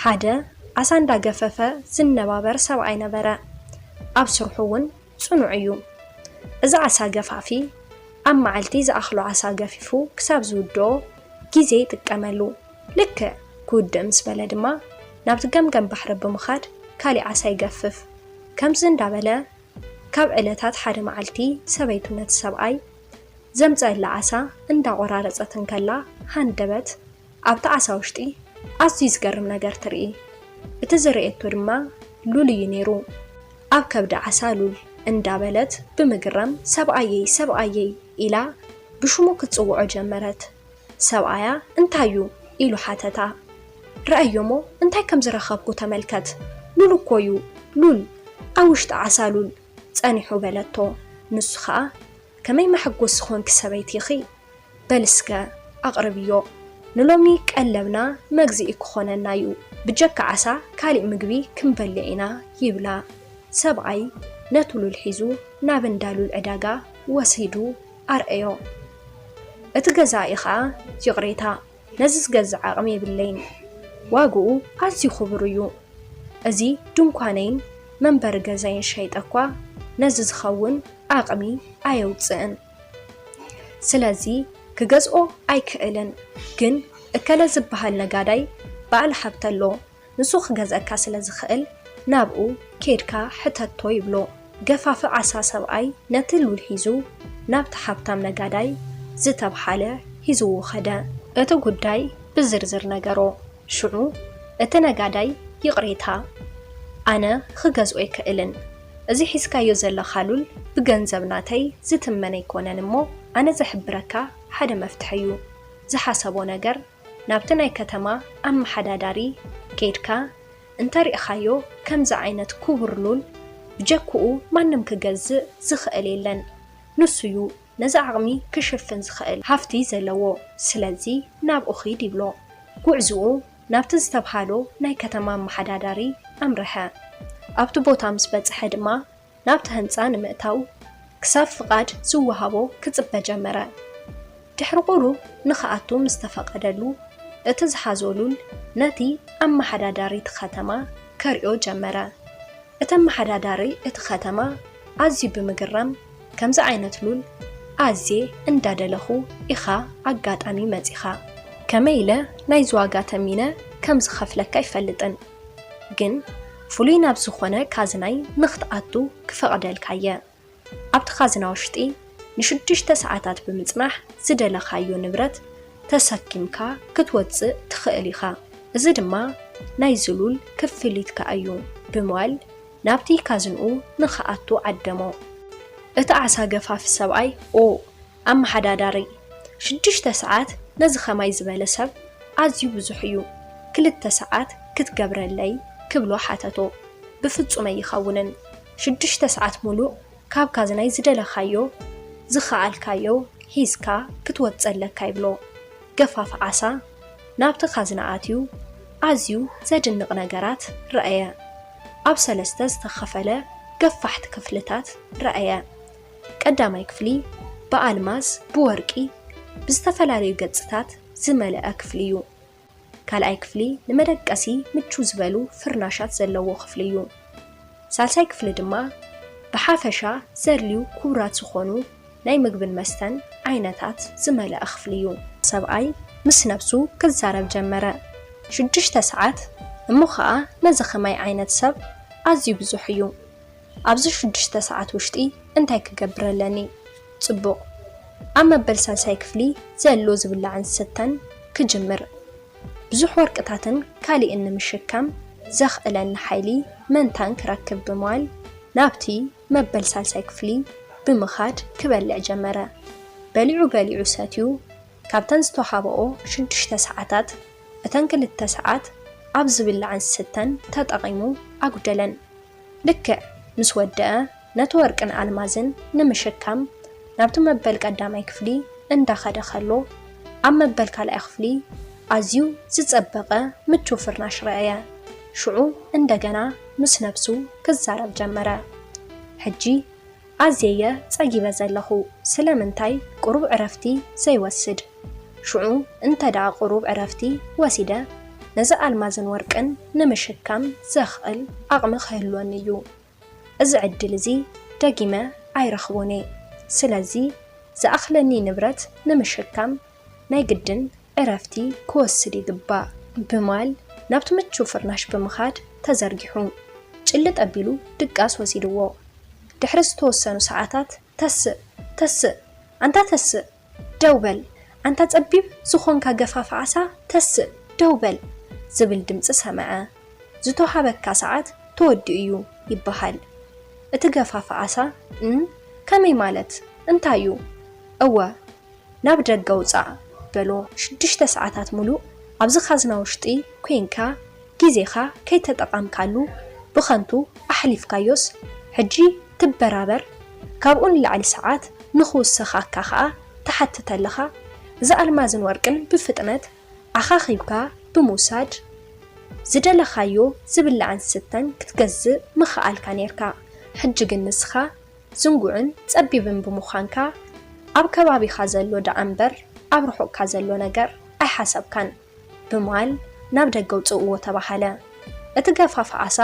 ሓደ ዓሳ እንዳገፈፈ ዝነባበር ሰብኣይ ነበረ። ኣብ ስርሑ እውን ጽኑዕ እዩ። እዚ ዓሳ ገፋፊ ኣብ መዓልቲ ዝኣኽሎ ዓሳ ገፊፉ ክሳብ ዝውድኦ ግዜ ይጥቀመሉ። ልክዕ ክውድእ ምስ በለ ድማ ናብቲ ገምገም ባሕሪ ብምኻድ ካሊእ ዓሳ ይገፍፍ። ከምዚ እንዳበለ ካብ ዕለታት ሓደ መዓልቲ ሰበይቱ ነቲ ሰብኣይ ዘምጸአላ ዓሳ እንዳቆራረጸት እንከላ ሃንደበት ኣብቲ ዓሳ ውሽጢ ኣዝዩ ዝገርም ነገር ትርኢ። እቲ ዝረኤቶ ድማ ሉል እዩ ነይሩ። ኣብ ከብዲ ዓሳ ሉል እንዳበለት ብምግራም ሰብኣየይ ሰብኣየይ ኢላ ብሽሙ ክትጽውዖ ጀመረት። ሰብኣያ እንታይ እዩ ኢሉ ሓተታ። ረኣዮ እሞ እንታይ ከም ዝረኸብኩ ተመልከት፣ ሉል እኮ እዩ፣ ሉል፣ ኣብ ውሽጢ ዓሳ ሉል ጸኒሑ በለቶ። ንሱ ኸኣ ከመይ መሐጎሲ ኾንኪ ሰበይቲ ኢኺ፣ በል እስከ ኣቕርብዮ፣ ንሎሚ ቀለብና መግዝኢ ክኾነና እዩ፣ ብጀካ ዓሳ ካሊእ ምግቢ ክንበልዕ ኢና ይብላ። ሰብኣይ ነቲ ሉል ሒዙ ናብ እንዳ ሉል ዕዳጋ ወሲዱ ኣርኣዮ። እቲ ገዛኢ ኸኣ ይቕሬታ ነዚ ዝገዝእ ዓቕሚ የብለይን፣ ዋግኡ ኣዝዩ ክቡር እዩ፣ እዚ ድንኳነይን መንበሪ ገዛይን ሸይጠ እኳ ነዚ ዝኸውን ዓቕሚ ኣየውጽእን። ስለዚ ክገዝኦ ኣይክእልን። ግን እከለ ዝበሃል ነጋዳይ በዓል ሃብቲ ኣሎ፣ ንሱ ክገዝኣካ ስለ ዝኽእል ናብኡ ኬድካ ሕተቶ ይብሎ። ገፋፊ ዓሳ ሰብኣይ ነቲ ሉል ሒዙ ናብቲ ሃብታም ነጋዳይ ዝተብሃለ ሒዝዎ ኸደ። እቲ ጉዳይ ብዝርዝር ነገሮ። ሽዑ እቲ ነጋዳይ ይቕሬታ፣ ኣነ ኽገዝኦ ኣይክእልን። እዚ ሒዝካዮ ዘለኻ ሉል ብገንዘብ ናተይ ዝትመን ኣይኮነን እሞ ኣነ ዝሕብረካ ሓደ መፍትሒ እዩ። ዝሓሰቦ ነገር ናብቲ ናይ ከተማ ኣመሓዳዳሪ ኬድካ እንተሪእኻዮ ከምዚ ዓይነት ክቡር ሉል ብጀክኡ ማንም ክገዝእ ዝኽእል የለን። ንሱዩ ነዚ ዓቕሚ ክሽፍን ዝኽእል ሃፍቲ ዘለዎ፣ ስለዚ ናብኡ ኺድ ይብሎ። ጉዕዝኡ ናብቲ ዝተብሃሎ ናይ ከተማ ኣመሓዳዳሪ ኣምርሐ። ኣብቲ ቦታ ምስ በጽሐ ድማ ናብቲ ህንጻ ንምእታው ክሳብ ፍቓድ ዝወሃቦ ክጽበ ጀመረ። ድሕሪ ቁሩብ ንኽኣቱ ምስ ተፈቐደሉ፣ እቲ ዝሓዞ ሉል ነቲ ኣመሓዳዳሪ እቲ ኸተማ ከርእዮ ጀመረ። እቲ ኣመሓዳዳሪ እቲ ኸተማ ኣዝዩ ብምግራም፣ ከምዚ ዓይነት ሉል ኣዝየ እንዳደለኹ ኢኻ ኣጋጣሚ መጺኻ። ከመይ ኢለ ናይዚ ዋጋ ተሚነ ከም ዝኸፍለካ ኣይፈልጥን፣ ግን ፍሉይ ናብ ዝኾነ ካዝናይ ንኽትኣቱ ክፈቕደልካ'የ። ኣብቲ ካዝና ውሽጢ ንሽዱሽተ ሰዓታት ብምጽናሕ ዝደለኻዮ ንብረት ተሰኪምካ ክትወጽእ ትኽእል ኢኻ። እዚ ድማ ናይዚ ሉል ክፍሊትካ እዩ ብምባል ናብቲ ካዝንኡ ንኽኣቱ ዓደሞ። እቲ ዓሳ ገፋፊ ሰብኣይ፣ ኦ፣ ኣመሓዳዳሪ፣ ሽዱሽተ ሰዓት ነዚ ኸማይ ዝበለ ሰብ ኣዝዩ ብዙሕ እዩ፣ ክልተ ሰዓት ክትገብረለይ ክብሎ ሓተቶ። ብፍጹም ኣይኸውንን፣ ሽዱሽተ ሰዓት ሙሉእ ካብ ካዝናይ ዝደለኻዮ ዝኸኣልካዮ ሒዝካ ክትወጽእ ኣለካ ይብሎ። ገፋፊ ዓሳ ናብቲ ካዝና ኣትዩ ኣዝዩ ዘድንቕ ነገራት ረኣየ። ኣብ ሰለስተ ዝተኸፈለ ገፋሕቲ ክፍልታት ረኣየ። ቀዳማይ ክፍሊ ብኣልማዝ፣ ብወርቂ፣ ብዝተፈላለዩ ገጽታት ዝመልአ ክፍሊ እዩ። ካልኣይ ክፍሊ ንመደቀሲ ምቹ ዝበሉ ፍርናሻት ዘለዎ ክፍሊ እዩ። ሳልሳይ ክፍሊ ድማ ብሓፈሻ ዘድልዩ ክቡራት ዝኾኑ ናይ ምግብን መስተን ዓይነታት ዝመልአ ክፍሊ እዩ። ሰብኣይ ምስ ነብሱ ክዛረብ ጀመረ። ሽዱሽተ ሰዓት እሞ ኸኣ ነዚ ኸማይ ዓይነት ሰብ ኣዝዩ ብዙሕ እዩ። ኣብዚ ሽዱሽተ ሰዓት ውሽጢ እንታይ ክገብር ኣለኒ? ጽቡቕ። ኣብ መበል ሳልሳይ ክፍሊ ዘሎ ዝብላዕን ዝስተን ክጅምር። ብዙሕ ወርቅታትን ካሊእን ንምሽካም ዘኽእለኒ ሓይሊ መንታን ክረክብ ብምባል ናብቲ መበል ሳልሳይ ክፍሊ ብምኻድ ክበልዕ ጀመረ። በሊዑ በሊዑ ሰትዩ ካብተን ዝተውሃበኦ ሽዱሽተ ሰዓታት እተን ክልተ ሰዓት ኣብ ዝብላዕን ዝስተን ተጠቒሙ ኣጉደለን። ልክዕ ምስ ወደአ ነቲ ወርቅን ኣልማዝን ንምሽካም ናብቲ መበል ቀዳማይ ክፍሊ እንዳኸደ ከሎ ኣብ መበል ካልኣይ ክፍሊ ኣዝዩ ዝጸበቐ ምቹው ፍርናሽ ረኣየ። ሽዑ እንደገና ምስ ነብሱ ክዛረብ ጀመረ። ሕጂ ኣዝየየ ጸጊበ ዘለኹ፣ ስለምንታይ ቁሩብ ዕረፍቲ ዘይወስድ? ሽዑ እንተ ደኣ ቁሩብ ዕረፍቲ ወሲደ፣ ነዚ ኣልማዝን ወርቅን ንምሽካም ዘኽእል ዓቕሚ ክህልወኒ እዩ። እዚ ዕድል እዚ ደጊመ ኣይረኽቦን እየ። ስለዚ ዝኣኽለኒ ንብረት ንምሽካም ናይ ግድን ዕረፍቲ ክወስድ ይግባእ። ብማል ናብቲ ምቹው ፍርናሽ ብምኻድ ተዘርጊሑ ጭልጥ ኣቢሉ ድቃስ ወሲድዎ። ድሕሪ ዝተወሰኑ ሰዓታት ተስእ፣ ተስእ፣ ኣንታ ተስእ፣ ደው በል፣ ኣንታ ጸቢብ ዝኾንካ ገፋፍ ዓሳ ተስእ፣ ደው በል ዝብል ድምጺ ሰምዐ። ዝተውሃበካ ሰዓት ተወዲኡ እዩ ይበሃል። እቲ ገፋፍ ዓሳ እም፣ ከመይ ማለት? እንታይ እዩ? እወ፣ ናብ ደገ ውጻእ በሎ። ሽዱሽተ ሰዓታት ሙሉእ ኣብዚ ካዝና ውሽጢ ኮይንካ ግዜኻ ከይተጠቐምካሉ ብኸንቱ ኣሕሊፍካዮስ ሕጂ ትበራበር። ካብኡ ንላዕሊ ሰዓት ንኽውሰኻካ ኸኣ ትሓትት ኣለኻ። እዚ ኣልማዝን ወርቅን ብፍጥነት ኣኻኺብካ ብምውሳድ ዝደለኻዮ ዝብላዕን ዝስተን ክትገዝእ ምኸኣልካ ኔርካ። ሕጂ ግን ንስኻ ዝንጉዕን ጸቢብን ብምዃንካ ኣብ ከባቢኻ ዘሎ ደኣ እምበር ኣብ ርሑቕካ ዘሎ ነገር ኣይሓሰብካን። ብማል ናብ ደገ ውጽእዎ ተባሃለ። እቲ ገፋፍ ዓሳ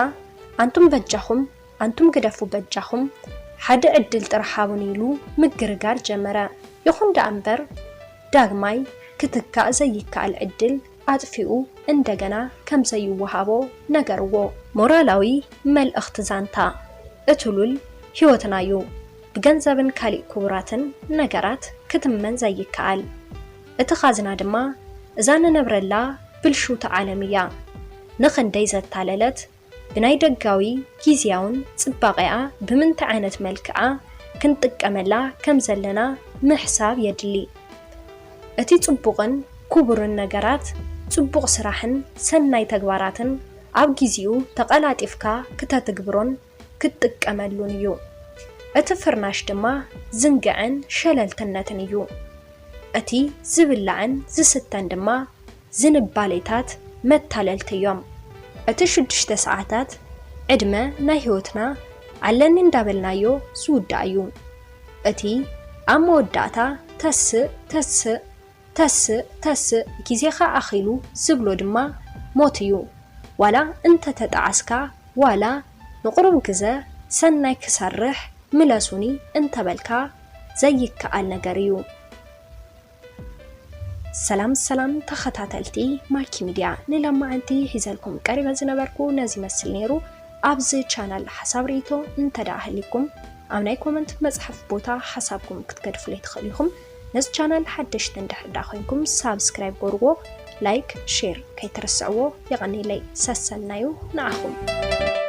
ኣንቱም በጃኹም፣ ኣንቱም ግደፉ በጃኹም፣ ሓደ ዕድል ጥራሕ ሃቡኒ ኢሉ ምግርጋር ጀመረ። ይኹን ደኣ እምበር ዳግማይ ክትካእ ዘይከኣል ዕድል ኣጥፊኡ እንደገና ከም ዘይወሃቦ ነገርዎ። ሞራላዊ መልእኽቲ ዛንታ፣ እቲ ሉል ህይወትና እዩ። ብገንዘብን ካሊእ ክቡራትን ነገራት ክትመን ዘይከኣል። እቲ ኻዝና ድማ እዛ ንነብረላ ብልሽውቲ ዓለም እያ። ንኽንደይ ዘታለለት፣ ብናይ ደጋዊ ጊዜያውን ጽባቐኣ ብምንታይ ዓይነት መልክዓ ክንጥቀመላ ከም ዘለና ምሕሳብ የድሊ። እቲ ጽቡቕን ክቡርን ነገራት፣ ጽቡቕ ስራሕን ሰናይ ተግባራትን ኣብ ጊዜኡ ተቐላጢፍካ ክተትግብሮን ክትጥቀመሉን እዩ። እቲ ፍርናሽ ድማ ዝንግዐን ሸለልትነትን እዩ። እቲ ዝብላዕን ዝስተን ድማ ዝንባሌታት መታለልቲ እዮም። እቲ ሽዱሽተ ሰዓታት ዕድመ ናይ ህይወትና ኣለኒ እንዳበልናዮ ዝውዳእ እዩ። እቲ ኣብ መወዳእታ ተስእ፣ ተስእ፣ ተስእ፣ ተስእ፣ ግዜኻ ኣኺሉ ዝብሎ ድማ ሞት እዩ። ዋላ እንተተጣዓስካ፣ ዋላ ንቁሩብ ግዘ ሰናይ ክሰርሕ ምለሱኒ እንተበልካ ዘይከኣል ነገር እዩ። ሰላም ሰላም ተኸታተልቲ ማኪ ሚድያ፣ ንሎማዓንቲ ሒዘልኩም ቀሪበ ዝነበርኩ ነዚ ይመስል ነይሩ። ኣብዚ ቻናል ሓሳብ ርእይቶ እንተ ደኣ ሃልይኩም ኣብ ናይ ኮመንት መጽሓፍ ቦታ ሓሳብኩም ክትገድፉለይ ትኽእሉ ኢኹም። ነዚ ቻናል ሓደሽቲ እንድሕር ደኣ ኮይንኩም ሳብስክራይብ ገርዎ፣ ላይክ፣ ሼር ከይትርስዕዎ። የቐንየለይ። ሰሰናዩ ንዓኹም።